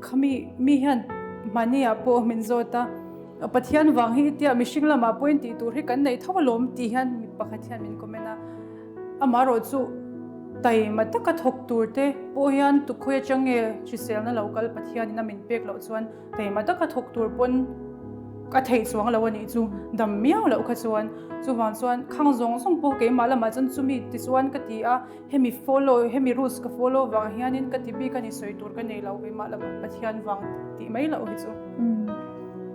Khami mi hian mahniah pawh min zawt a, Pathian vang hi tia mihring lamah pawhin tih tur hi kan neih tho alawm tih hian mi pakhat hian min comment a. Amaherawh chu taima taka thawk tur te pawh hian tukhawi atang nge hriselna lo kal Pathianin a min pek loh chuan taima taka thawk tur pawn a theih chuang lo a nih chu dam miau loh kha chuan chuvang chuan khang zawng zawng pawh keimah lamah chuan chumi tichuan ka ti a hemi follow hemi rules ka follow vang hianin ka ti bik a ni sawi tur ka nei lo keimah lamah Pathian vang tih mai loh hi chu.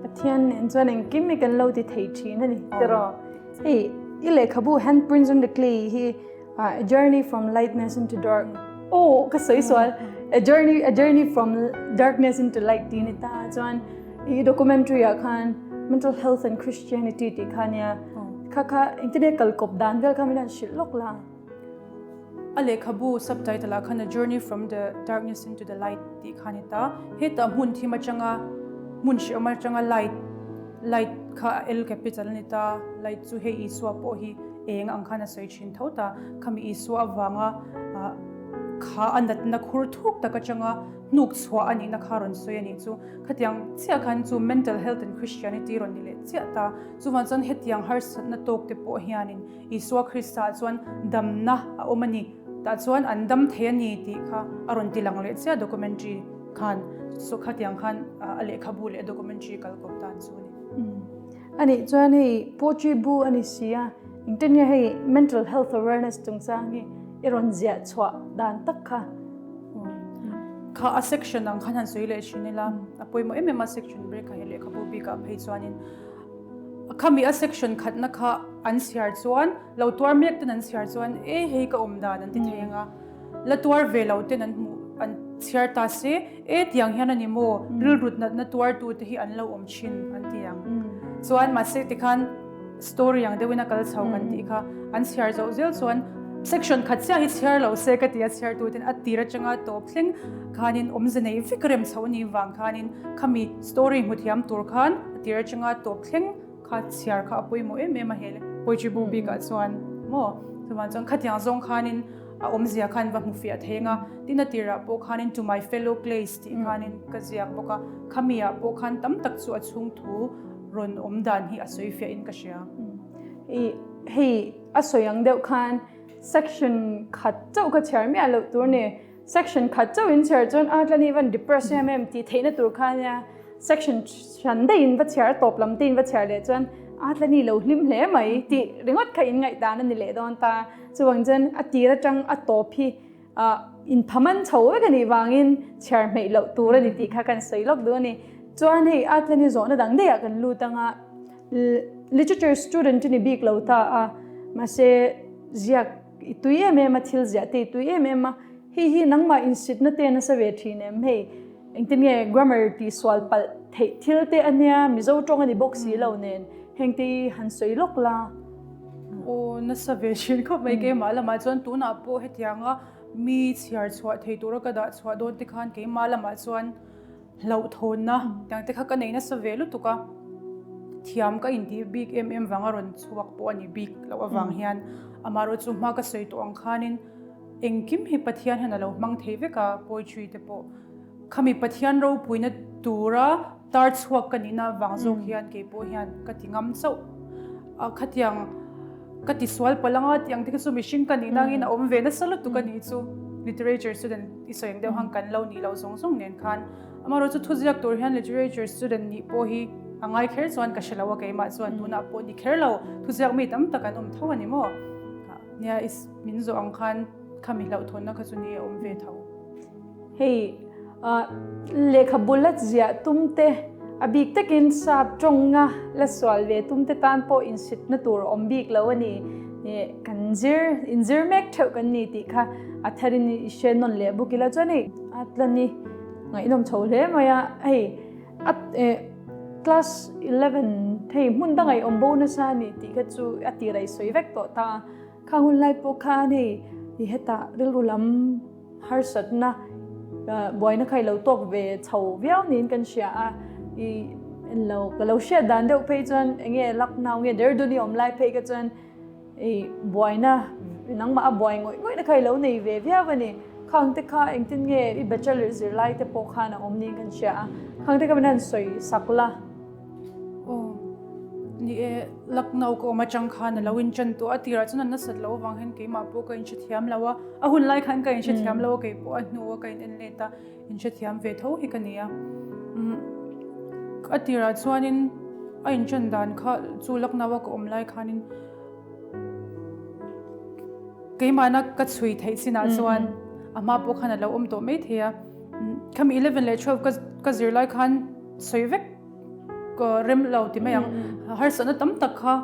Pathian nen chuan engkim hi kan lo ti thei thin a ni tiraw. Hei i lehkhabu Handprints on the Clay hi A Journey from Lightness into Dark Oh ka sawi sual A Journey A Journey from Darkness into Light tih a ni ta chuan I documentary ah khan mental health and Christianity tih kha nia. Kha kha engtin nge kal kawp dan vel kha min han hrilh lawk la. A lehkhabu subtitle ah khan A Journey from the Darkness into the Light tih kha a ni ta. Hetah hmun thim atanga hmun hrehawm atanga light light kha L capital a ni ta. Light chu hei Isua pawh hi eng ang khan a sawi thin tho ta. Khami Isua avanga kha a natna khur thuk tak atanga hnuk chhuah a nihna kha rawn sawi a nih chu. Khatiang chiah khan chu mental health and Christianity rawn ni leh chiah ta. Chuvang chuan hetiang harsatna tawk te pawh hianin Isua Krista chuan damna a awm a ni. Tah chuan an dam thei a ni tih kha a rawn ti lang leh chiah documentary khan. So khatiang khan a lehkhabu leh a documentary kal kawp dan chu a ni. A nih chuan hei poetry bu a ni si a, engtin nge hei mental health awareness chungchang hi i rawn ziah chhuah dan tak kha? Kha a section ang khan han sawi leh thin ila, a pawimawh em em a section break kha hei lehkhabu bikah phei chuanin khami a section khatna kha an chhiar chuan lo tuar mek ten an chhiar chuan e hei ka awm dan an ti thei ang a, la tuar ve lo ten an hmuh an chhiar ta se e tiang hian a ni maw rilrut natna tuar tu te hi an lo awm thin an ti ang. Chuan mahse tikhan Story ang deuhin a kal chho kan tih kha an chhiar zoh zel chuan section khat chiah hi chhiar lo se ka ti a chhiartu ten a tir atanga tawp thleng khanin awmze nei vek rem chho ni vang khanin khami story hmu thiam tur khan a tir atanga tawp thleng kha chhiar kha a pawimawh em em a he poetry bu bikah chuan maw chuvang chuan khatiang zawng khanin a awmzia khan va hmu fiah thei anga tin a tirah pawh khanin to my fellow clays tih khanin ka ziak bawk a khami ah pawh khan tam tak chu a chhung thu rawn awm dan hi a sawi fiah in ka hria. I hei a sawi ang deuh khan section khat chauh kha chhiar miah loh tur ni. Section khat chauh in chhiar chuan a tlani van depress em em tih theihna tur kha nia. Section hran daih in va chhiar a tawp lam te in va chhiar leh chuan a tlani lo hlim hle mai tih ringawt kha in ngaihdan a ni leh dawn ta. Chuvang chuan a tir atang a tawp hi Inphaman chho vek a nih vangin chhiar hmeih loh tur a ni tih kha kan sawi lawk duh a ni. Chuan hei Atlani zawhna dang daihah kan lut ang a, literature student i ni bik lo ta a, mahse ziak i tui em em a, thil ziah te i tui em em a, hei hi nangmah insitna te nasa ve thin em? Hei engtin nge grammar tih sual palh theih thil te a nia, Mizo tawng a ni bawk si lo nen heng te hi han sawi lawk la. Aw nasa ve thin khawp mai keimah lamah chuan tunah pawh hetianga mi chhiar chhuah thei tura ka dah chhuah dawn te khan keimah lamah chuan hlauhthawnna tiang te kha ka nei nasa ve lutuk a, thiam ka intih bik em em vanga rawn chhuak pawh a ni bik loh avang hian amaherawhchu hma ka sawi tawh ang khanin engkim hi Pathian hian a lo hmang thei vek a poetry te pawh khami Pathian ropuina tura Tar chhuak ka nihna vang zawk hian kei pawh hian ka ti ngam chauh a, khatiang ka ti sual palh anga tih ang te kha chu mihring ka nihna angin a awm ve nasa lutuk a nih chu literature student i sawi ang deuh han kan lo nih loh zawng zawng nen khan amaherawh chu thuziak tur hian literature student nih pawh hi a ngai kher chuan ka hre lo a keimah chuan tunah pawh ni kher lo thuziak mi tam tak an awm tho a ni maw nia i min zawh ang khan khami hlauhthawnna kha chu ni a awm ve tho. Hei lehkhabu la ziah tum te, a bik takin sap tawnga la sual ve tum te tan pawh insitna tur a awm bik lo a ni. Kan zir, inzir mek theuh kan ni tih kha a tharin i hre nawn leh bawk ila chuan hei a tlani ngaihnawm chho hle mai a. Hei a class 11 hei hmun danga i awm bo nasa a ni tih kha chu a tir a i sawi vek tawh ta a. Kha hun lai pawh khan hei i hetah rilru lam Harsatna buaina kha i lo tawk ve chho viau niin kan hria a, i lo ka lo hriat dan deuh phei chuan enge Lucknow nge Dehradun i awm lai phei kha chuan i buaina nangmah a buai ngawih ngawih na kha i lo nei ve viau a ni. Khang te kha engtin nge i bachelor zirlai te pawh khan a awm niin kan hria a, khang te kha min han sawi sak la. Aw, ni e, Lucknow ka awm atang khan a lo inchan tawh a, tirah chuan a nasat loh avang hian keimah pawh ka inhrethiam lo a, a hun lai khan ka inhrethiam lo a, kei pawh a hnu a ka in en let a, inhrethiam ve tho hi ka ni a. Umm, a tirah chuanin a inchan dan kha chu Lucknow a ka awm lai khanin keimahna ka chhui theih chinah chuan a hma pawh khan a lo awm tawh maithei a, khami 11 leh 12 ka ka zir lai khan sawi vek Ka rem lo ti mai ang. Harsatna tam tak kha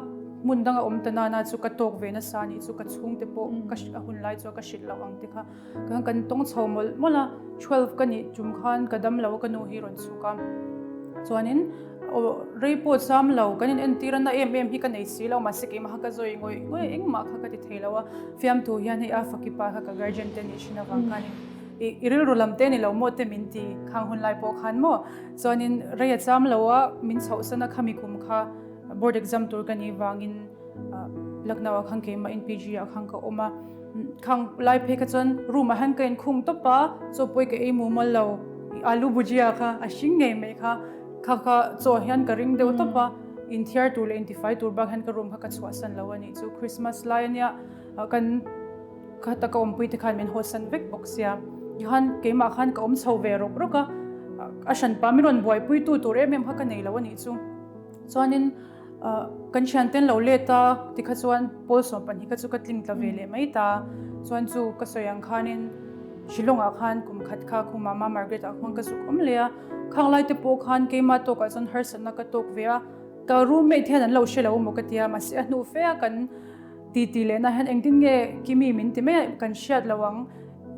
hmun danga awm ta nana chu ka tawk ve nasa anih chu ka chhungte pawh ka a hun lai chuan ka hrilh loh ang te kha. Khan kan tawng chho mawlh mawlh a, 12 ka nih tum khan ka dam lo a ka nu hi rawn chhuk a. Chuanin rei pawh cham lo kan in entir a na em em hi ka nei si lo mahse keimah kha ka zawi ngawih ngawih engmah kha ka ti thei lo a, fiamthu hian hei a fakipa kha ka guardian te nih thin avang khanin i rilru lam te ni lo maw te min ti khang hun lai pawh khan maw chuanin rei a cham lo a min chhohsan a khami kum kha board exam tur ka nih vangin Lucknow ah khan keimah in PG ah khan ka awm a, khang lai phei kha chuan room ah hian ka inkhung tawp a, chaw pawi ka ei mumal lo, alu bhujia kha a hring ngei mai kha, kha kha chaw ah hian ka ring deuh tawp a, inthiar tur leh intifai tur bak hian ka room kha ka chhuahsan lo a nih chu, Christmas lai ania kan khata ka awmpui te khan min hawsan vek bawk sia, tikhan keimah khan ka awm chho ve rawk rawk a, a hranpa min rawn buaipui tu tur em em kha ka nei lo a nih chu, chuanin. Kan thianten lo let a tikha chuan pawl 12 kha chu ka tling tla ve leh mai ta. Chuan chu ka sawi ang khanin Shillong ah khan kum khat kha khu Mama Margaret ah khuan ka zuk awm leh a. Khang lai te pawh khan keimah tawkah chuan harsatna ka tawk ve a. Ka roommate hian an lo hre lo maw ka tia mahse a hnu fe a kan titi lehna hian engtin nge Kimi min ti mai a kan hriat lo ang.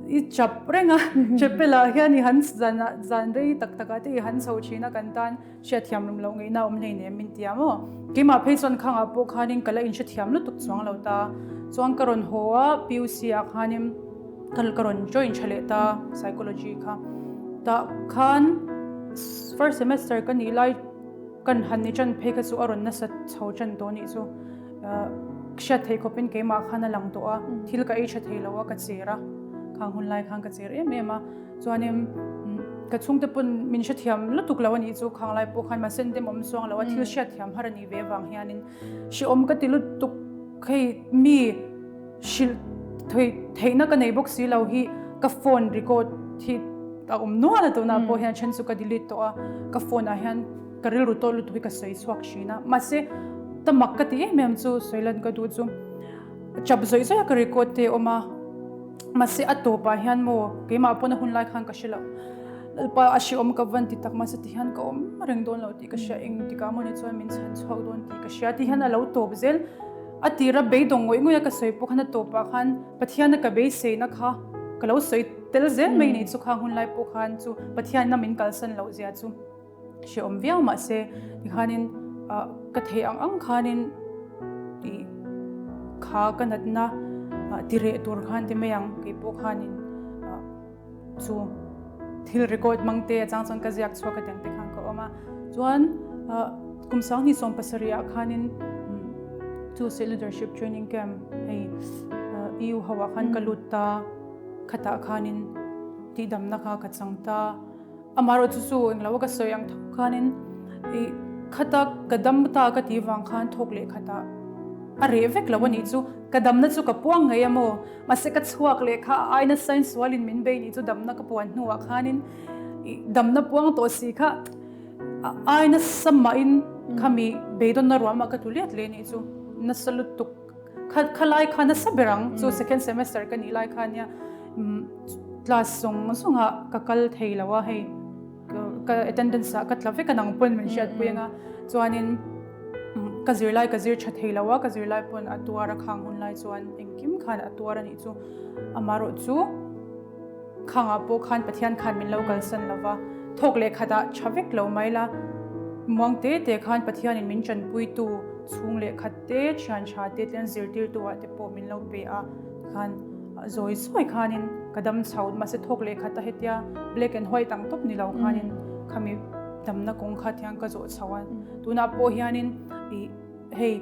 I chap reng a chapel ah hian i han zan ah zan rei tak tak ah te i han chho thin a kan tan. Hriatthiam lawm loh ngeihna awm hleinem min ti a maw? Keimah phei chuan khangah pawh khanin ka la inhrethiam lutuk chuang lo ta. Chuan ka rawn haw a, PUC ah khanin ka ka rawn join tha leh ta psychology kha. Tah khan first semester ka nih lai kan han ni tan phei kha chu a rawn nasa chho tan tawh nih chu. Hriat theih khawpin keimah khan a lang tawh a, thil ka ei tha thei lo a, ka cher a, khang hun lai khan ka cher em em a. Chuanin ka chhungte pawn min hrethiam lutuk lo a nih chu khang lai pawh khan mahse an dem awm chuang lo a thil hriatthiam har a nih ve avang hianin hrehawm ka ti lutuk hei mi hrilh theihna ka nei bawk si lo hi ka phone record hi a awm nual a tunah pawh hian then chu ka delete tawh a ka phone ah hian ka rilru tawh lutuk hi ka sawi chhuak thin a mahse tamak ka ti em em chu sawi lan ka duh chu chap zawih zawih a ka record te a awm a. Mahse a tawpah hian maw keimah pawn a hun lai khan ka hre lo. Lalpa a hreawm ka van ti tak mahse ti hian ka awm reng dawn lo tih ka hria eng tikah maw ni chuan min chhan chhuak dawn tih ka hria ti hian a lo tawp zel. A tira beidawng ngawih ngawih a ka sawi pawh khan a tawpah khan Pathiana ka beiseina kha ka lo sawi tel zel mai ni chu khang hun lai pawh khan chu Pathianna min kalsan loh zia chu. Hrehawm viau mahse tikhanin ka theih ang ang khanin tih kha ka natna ti reh tur khan ti mai ang keipawh khanin chu thil record hmang te a chang chuan ka ziak chhuak a tiang te khan ka awm a chuan kum 2017 ah khanin chu state leadership training camp hei EU ho ah khan ka lut ta khatah khanin tihdamna kha ka chang ta. Amaherawhchu chu englo a ka sawi ang tho khanin i khata ka dam ta ka tih vang khan thawk leh khatah a reh vek lo a nih chu. Ka damna chu ka puang ngei a maw? Mahse ka chhuak leh kha a aina sain sualin min bei nih chu damna ka puan hnuah khanin i damna puang tawh si kha a aina samahin khami beidawnna ruamah ka tlu let leh nih chu nasa lutuk. Kha khalai kha nasa ber ang chu second semester ka nih lai kha nia class zawng zawng ah ka kal thei lo a hei ka attendance ah ka tla vek a nang pawn min hriat pui anga chuanin ka zirlai ka zir tha thei lo a ka zirlai pawn a tuar a khang hun lai chuan engkim khan a tuar a nih chu amaherawh chu Khangah pawh khan Pathian khan min lo kalsan lo va, thawk leh khatah tha vek lo mai la. Muang te te khan Pathianin min tanpuitu chhung leh khat te, thian tha te tlian zirtirtu ah te pawh min lo pe a, tikhan zawi zawi khanin ka dam chho mahse thawk leh khata hetia black and white ang tawp ni lo khanin khami damna kawng kha thian ka zawh chho a. Tunah pawh hianin ih hei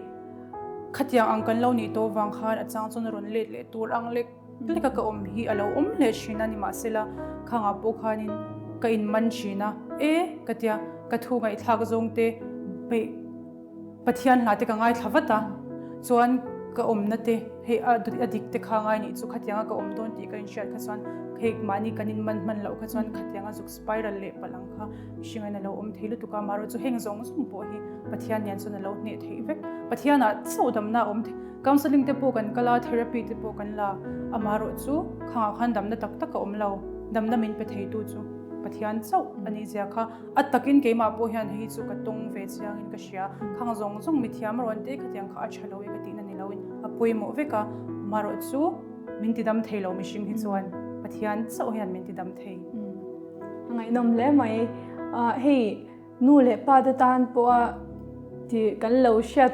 khatiang ang kan lo nih tawh vang khan a chang chuan a rawn let leh tur ang lek. Leka ka awm hi a lo awm hle thin a nimahsela khangah pawh khanin ka inman thin a, e ka tia ka thu ngaihthlak zawng te peih Pathian hla te ka ngaithla vat a, chuan ka awmna te hei a dik te kha ngai nih chu khatianga ka awm dawn tih ka inhriat kha chuan hei mahni kan inman hman loh kha chuan khatianga zuk spiral leh palh ang kha mihring in a lo awm thei lutuk a, amaherawhchu heng zawng zawng pawh hi Pathian nen chuan a lo hneh theih vek, Pathianah chauh damna a awm thei. Counselling te pawh kan kal a, therapy te pawh kan la, amaherawh chu khangah khan damna tak tak a awm lo, damna min pe theitu chu Pathian chauh a nih zia kha a takin keimah pawh hian hei chu ka tawng ve chiangin ka hria, khang zawng zawng mithiam rawn te khatiang kha a tha lo e ka tihna ni loin a pawimawh vek a, amaherawh chu min tidam thei lo mihring hi chuan Pathian chauh hian min tidam thei. A ngaihnawm hle mai. Hei. Nu leh pa te tan pawha tih kan lo hriat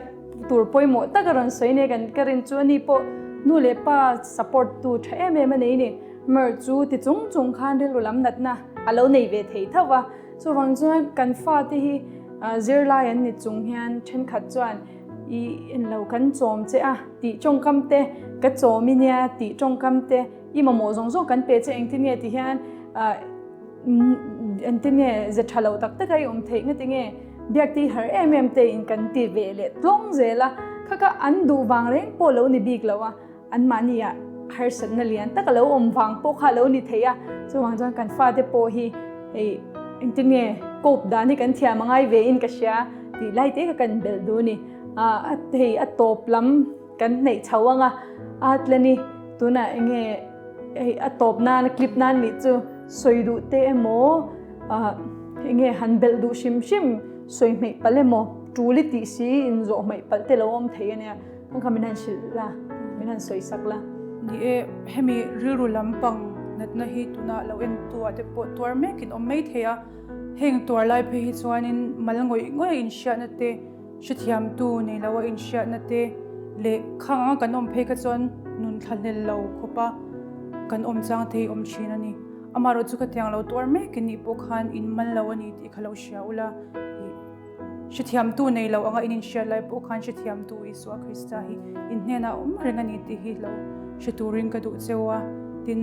tur pawimawh tak a rawn sawi nia kan ka rin chu ani pawh nu leh pa support tu tha em em a nei ni. Mer chu ti chung chung khan rilru lam natna a lo nei ve thei tho va. Chuvang chuan kan fate hi zirlai an ni chung hian thenkhat chuan i enlo kan chawm che a tih tawngkam te ka chawm i nia tih tawngkam te i mamawh zawng zawng kan pe che engtin nge ti hian engtin nge ze tha lo tak tak a i awm theih nga tinge biak te hi har em em te in kan ti ve leh tlawng zel a kha kha an duh vang reng pawh lo ni bik lo a an mahni ah harsatna lian tak a lo awm vang pawh kha a lo ni thei a chuvang chuan kan fate pawh hi hei engtin nge cope dan hi kan thiam a ngai ve in ka hria tih lai te kha kan belh duh a ni ah hei a tawp lam Kan hneih chho anga a tleni tunah enge hei a tawp nan a clip nan nih chu sawi duh te emaw ah enge han belh duh hrim hrim sawi hmeih palh emaw tul i tih si in zawh hmeih palh te lo awm thei ania kang kha min han hrilh la min han sawi sak la. Ni e, hemi rilru lampang natna hi tunah lo en tu ah te pawh tuar mekin awm mai thei a, heng tuar lai phei hi chuanin mal ngawih ngawih inhriatna te, Hrethiamtu nei lo a inhriatna te leh khang anga kan awm phei kha chuan nun thlahlel lo khawpa kan awm chang te hi awm thin a ni. Amaherawh chu khatiang lo tuar mek in nih pawh khan in mal lo a ni tih kha lo hria ula. Ih hrethiamtu nei lo anga in inhriat lai pawh khan hrethiamtu Isua Krista hi in hnenah a awm reng a ni tih hi lo hre turin ka duh cheu a. Tin,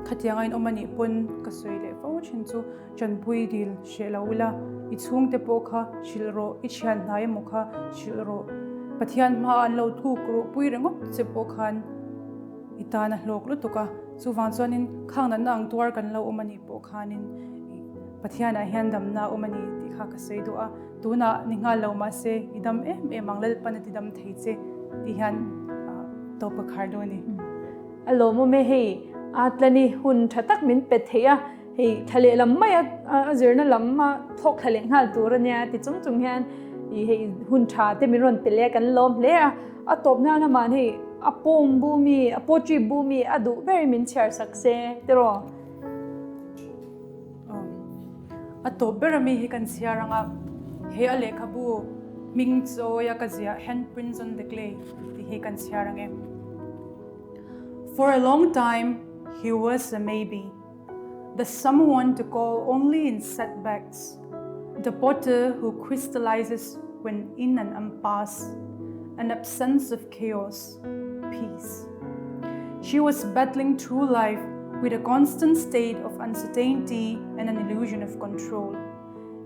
khatianga in awm a nih pawn ka sawi leh fo thin chu. Chanpui dil hreh lo ila, i chhungte pawh kha hrilh rawh, i thian hnai emaw kha hrilh rawh. Pathian hmaah an lo tluk ruh pui ringawt che pawh khan i tan a hlawk lutuk a. Chuvang chuanin khang natna ang tuar kan lo awm a nih pawh khanin Pathianah hian damna a awm a ni tih kha ka sawi duh a. Tunah ni nghal lo mahse i dam em em ang, Lalpan a ti dam thei che tih hian tawp ka khar duh a ni. A lawmawm e hei, a tlani hun tha tak min pe thei a. Hei thla leh lam mai a a zirna lam a thawk thla leh nghal tur a nia ti chung chung hian ih hei hun tha te min rawn pe leh a kan lawm hle a a tawp nan aman hei a pawm bu mi a poetry bu mi a duh ber min chhiar sak se tiraw. A tawp ber ami hi kan chhiar ang a he a lehkhabu hming chawi a ka ziah Handprints on the Clay tih hi kan chhiar ang e. For a long time he was a maybe. The someone to call only in setbacks, the potter who crystallizes when in an impasse, an absence of chaos, peace. She was battling through life with a constant state of uncertainty and an illusion of control,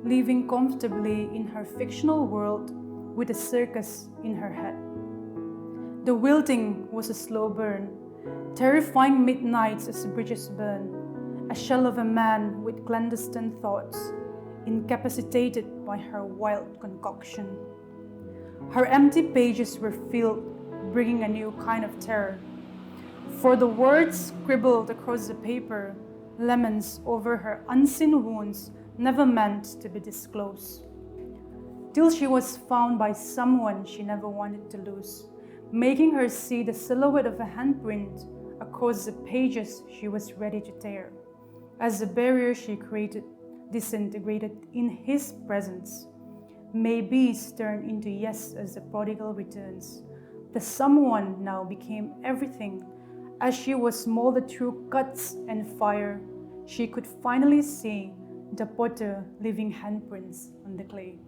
living comfortably in her fictional world with a circus in her head. The wilting was a slow burn, Terrifying midnights as bridges burn, a shell of a man with clandestine thoughts, incapacitated by her wild concoction. Her empty pages were filled, bringing a new kind of terror. For the words scribbled across the paper, lemons over her unseen wounds never meant to be disclosed. Till she was found by someone she never wanted to lose making her see the silhouette of a handprint across the pages she was ready to tear. As the barrier she created disintegrated in his presence, maybes turned into yes as the prodigal returns. The someone now became everything. As she was molded through cuts and fire, she could finally see the potter leaving handprints on the clay.